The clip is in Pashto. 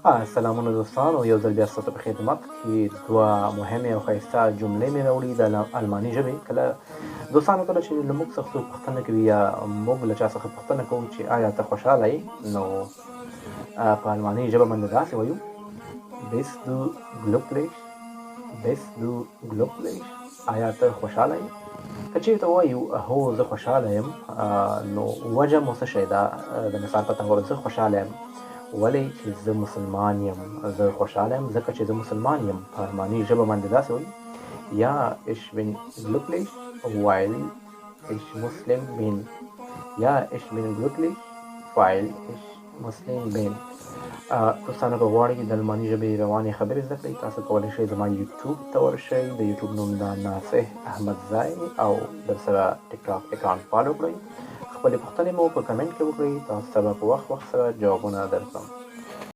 سلامونه دوستانو، یو ځل بیا ستاسو په خدمت کې دوه مهمې او ښایسته جملې مې راوړي د الماني ژبې. کله دوستانو، کله چې له موږ څخه څوک پوښتنه کوي یا موږ له چا څخه پوښتنه کوو چې آیا ته خوشحاله یې، نو په الماني ژبه باندې داسې وایو: Bist du glücklich؟ Bist du glücklich؟ آیا ته خوشحاله یې؟ که چیرته وایو هو زه خوشحاله یم، نو وجه مو څه شی ده؟ د مثال په توګه، زه خوشحاله یم ولې چې زه مسلمان یم. زه خوشحاله یم ځکه چې زه مسلمان یم. په الماني ژبه باندې داسې وایي: Ja, ich bin glücklich, weil ich Muslim bin. Ja, ich bin glücklich, weil ich Muslim bin. دوستانو، که غواړئ د الماني ژبې روانې خبرې زده کړئ، تاسو کولی شئ زما یوټیوب ته ورشئ. د یوټیوب نوم دا ناصح احمدزی، او درسره ټیک ټاک اکاونټ follow کړئ. خپلې پوښتنې مو په کمنټ کې وکړئ، تاسو ته به په وخت وخت سره جوابونه درکړم.